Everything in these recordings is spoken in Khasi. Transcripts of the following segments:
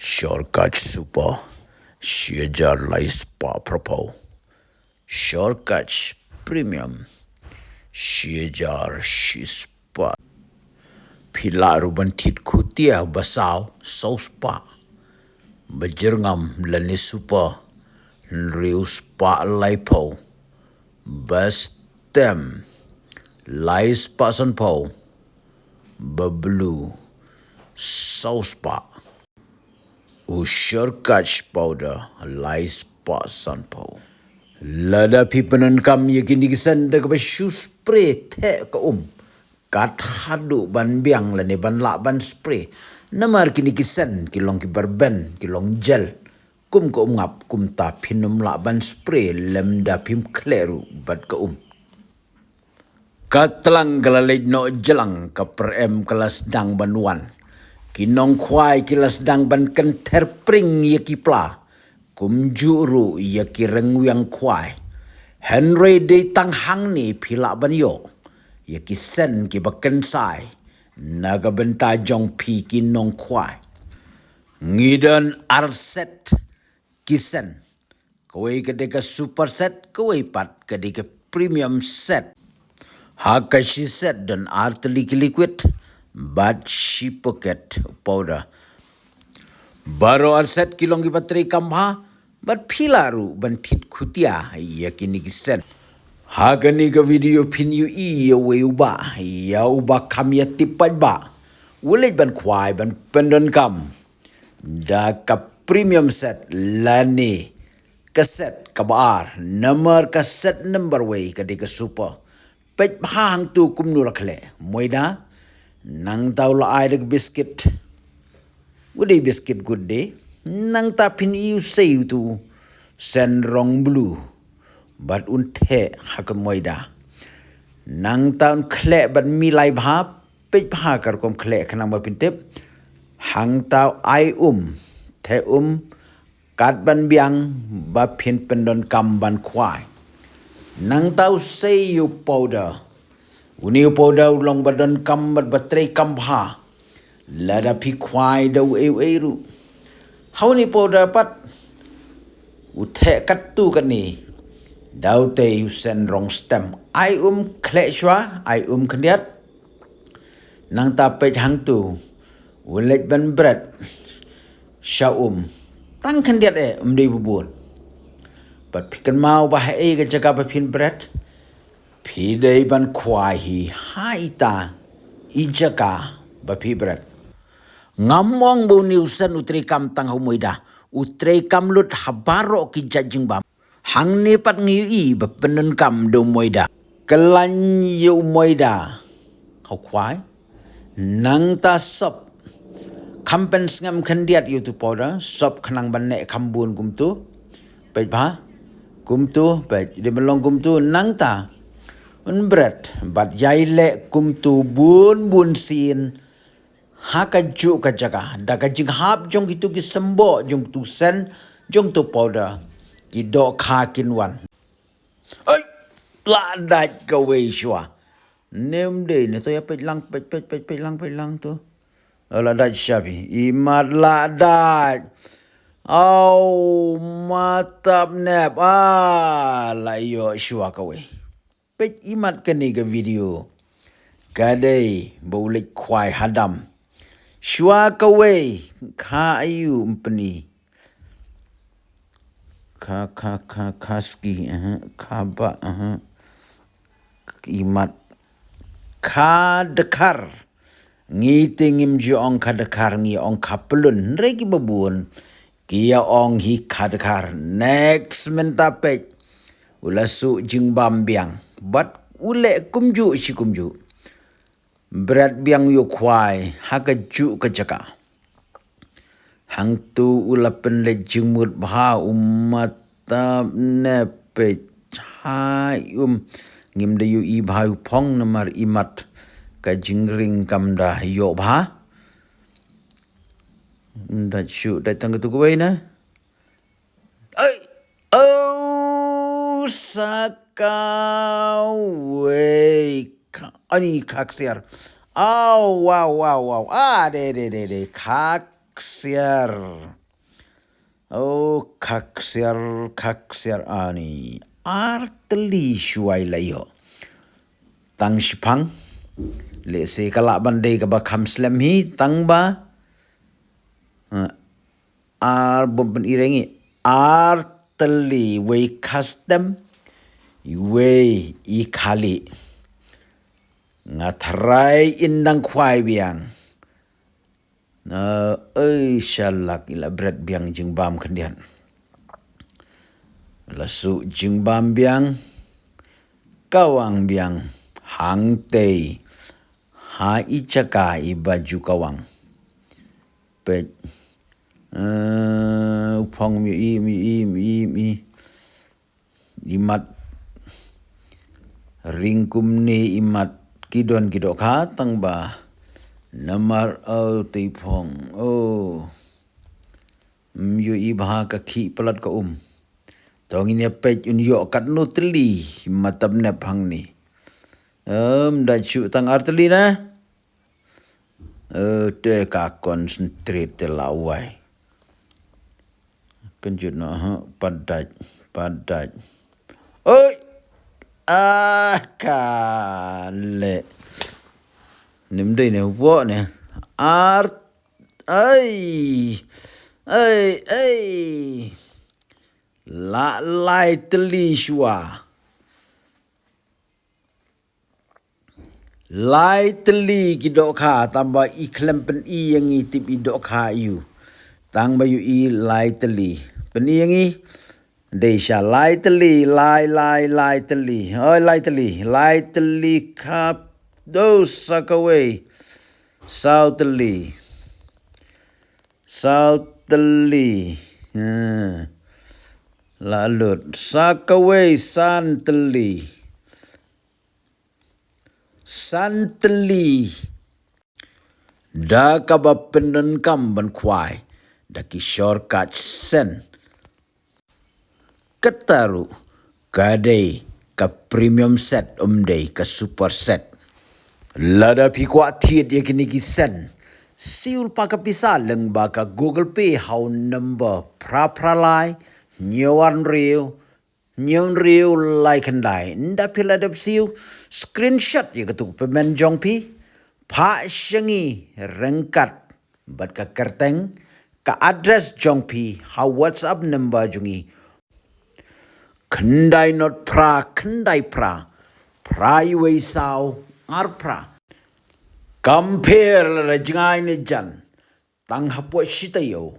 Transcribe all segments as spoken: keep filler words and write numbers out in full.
Shorkach Super, shi hajar lai spah phraphew. Shorkach Premium, shi hajar shi spah. Phi lah ruh ban thied khutia ba saw, saw spah. Ba jyrngam lane Super, hynriew spah laiphew. Ba stem, lai spah sanphew. Ba blue, saw spah. U Shorkach Powder, lai spah sanphew. Lada phi pyndonkam ïa kine ki scent da kaba shu spray theh ka um, kat haduh ban biang lane ban lah ban spray. Namar kine ki scent ki long ki barben, ki long gel. Kum ka um ngap, kumta phin ym lah ban spray lymda phim khleh ruh bad ka um. Ka tlang ka la leit noh jlang, ka pyrem ka la sdang ban wan. Ki nongkhwai ki la sdang ban kynther pring ïa ki pla. Kumjuh ruh ïa ki rynwiang khwai. Hynrei dei tang hangne phi lah ban ïoh ïa ki scent kiba kynsai na ka bynta jong phi ki nongkhwai. Ngi don ar set ki scent. Kawei ka dei ka super set, kawei pat ka dei ka premium set. Ha ka shi set don ar tylli ki liquid bad shi packet powder. Baroh ar set ki long kiba trei kam bha bad phi lah ruh ban thied khutia ïa kine ki scent. Ha kane ka video phin ïohi ïa uwei u bah, ïa u bah kham ïa tip paidbah. U leit ban khwai ban pyndonkam da ka premium set lane ka set kaba ar, namar ka set number wei ka dei ka super. Peit bha hangto kumno la khleh. Moida, nangta u la ai da ka biscuit. U dei biscuit good day. Nangta phin ïohi u sei uto u scent rong blue. Bad un theh ha ka moida. Nangta un khleh bad milai bha, peit bha ka rukom khleh khnang ba phin tip. Hangta u ai um, theh um, kat ban biang ba phin pyndonkam ban khwai. Nangta u sei ïa u powder. Une u powder u long ba donkam bad ba trei kam bha. Lada phi khwai da uei uei ruh. Ha une u powder pat u theh katto katne. Da utei u scent rong stem. Ai um khleh shuwa, ai um khyndiat. Nangta peit hangto u leit ban bret sha um. Tang khyndiat eh, ym dei ba bun. Bad phi kynmaw ba haei ka jaka ba phin bret. Phi dei ban khwai hi ha ita i jaka ba phi bret. Ngam ong ba une u scent u trei kam tang ha u moida. U trei kam lut ha baroh ki jait jingbam. Hangne pat ngi ïohi ba pyndonkam da u moida. Khlaiñ ïa u moida ha u khwai. Nangta sop. Kham pynsngem khyndiat ïa uto u powder. Sop khnang ban neh kham bun kumto. Peit bha. Kumto, peit. Dei ban long kumto. Nangta un bret bad ïai leh kumto bun bun sien. Ha kajuh ka jaka, da ka jinghap jong kito ki symboh, jong kito ki scent, jong kito ki powder, ki dohkha kin wan. Ai, la dait kawei shuwa. Ne ym dei, ne to ïa peit lang, peit, peit, peit, peit lang, peit lang to. Oh, la dait sha phi. Imat la dait. Au, matap nep. Ah, la ïoh shuwa kawei. Peit imat kane ka video. Ka dei ba u leit khwai hadam. Shuwa kawei, kha aïu ym pyni. Kha, kha, kha, kha ski, eh, kha ba, eh. Imat. Kha dkhar. Ngi te ngim ju ong kha dkhar, ngi ong kha pyllun. Hynrei kiba bun ki ïa ong hi kha dkhar. Next mynta peit. U la shu jingbam biang. Bad u leh kumjuh shi kumjuh. Bret biang ïa u khwai ha kajuh ka jaka. Hangto u la pynleit jingmut bha, u matap ne peit. Hai um. Ngim da ïohi bha u phong namar imat ka jingring kam da ïoh bha. Ym dait shuh, dait tang katu kawei na. Ai, oh, sa kawei. Kha, ani kha ksiar. Au, wow, wow, wow. Ah, de, de, de, de. Kha Ksiar. Oh, khaksiar, khaksiar ani. Ar tylli shuwa i la ïoh. Tang shipang. Lehse ka lah ban dei kaba kham slem hi, tang ba. Ha, ar bym pyn-i re ngi. Ar tylli, wei khastem. Wei i khali. Nga tharai in dang khwai biang. Na, ei, shalak i la bret biang jingbam khyndiat. La shu jingbam biang. Kawang biang. Hangtei. Ha i jaka i ba ju kawang. Peit. Eh, u phong mi i, mi i, mi i, mi i. I mat. Ring kumne i mat ki don ki dohkha tang ba. Namar, oh, te i phong. Oh. Ym ïohi bha ka khih palat ka um. To ngin ïa peit un ïoh katno tylli, ma tam nep hangne. Ym da shu tang ar tylli na. Eh, te ka concentrate te la wai. Kynjut noh, ha, pat dait, pat dait. Oi! Ah, ka leh. Nym dei ne, u bok ne. Ar, ai. Ai, ai. La lai tylli shuwa. Lai tylli ki dohkha, tang ba i khlem pyn-i ïa ngi tip i dohkha ïa u. Tang ba ïohi lai tylli. Pyn-i ïa ngi. Dei sha lai tylli, lai, lai, lai tylli. Oi, lai tylli, lai tylli khap. Do sa kawei. Saw tylli. Saw tylli. Ha. La lut. Sa kawei san tylli. San tylli. Da kaba pyndonkam ban khwai da ki shortcut sen. Kata ruh ka dei ka premium set, ym dei ka super set. Lada phi kwah thied ïa kine ki sen, siew lypa ka pisa lyngba ka Google Pay ha u number phra phra lai, hynñiew ar hynriew, hynñiew hynriew lai khyndai. Ynda phi la dep siew, screenshot ïa katu ka payment jong phi, phah sha ngi ryngkat bad ka kyrteng, ka address jong phi ha WhatsApp number jong ngi. Khyndai not phra, khyndai phra, phra wei saw, ar phra. Kam pher lada jngai ne jan. Tang hapoh shi taïew,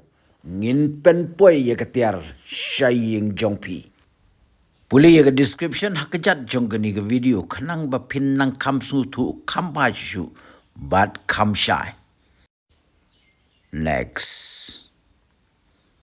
ngin pynpoi ïa ka tiar sha ïing jong phi. Pule ïa ka description ha kjat jong kane ka video, khnang ba phin nang kham sngewthuh kham bha shuh shuh bad kham shai. Next.